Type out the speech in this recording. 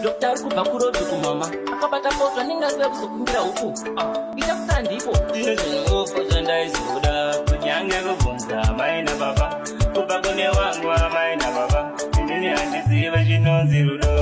Doctor ari kubva kurodhi kumama akabata poto anenge ari kuya kuzokumbira huku. Ah, ita kuti handipo. Zvinhu zvinongofa zvandaizoda, kunyange kubvunza amai nababa, kubva kune wangu amai nababa. Inini handizive chinonzi rudo.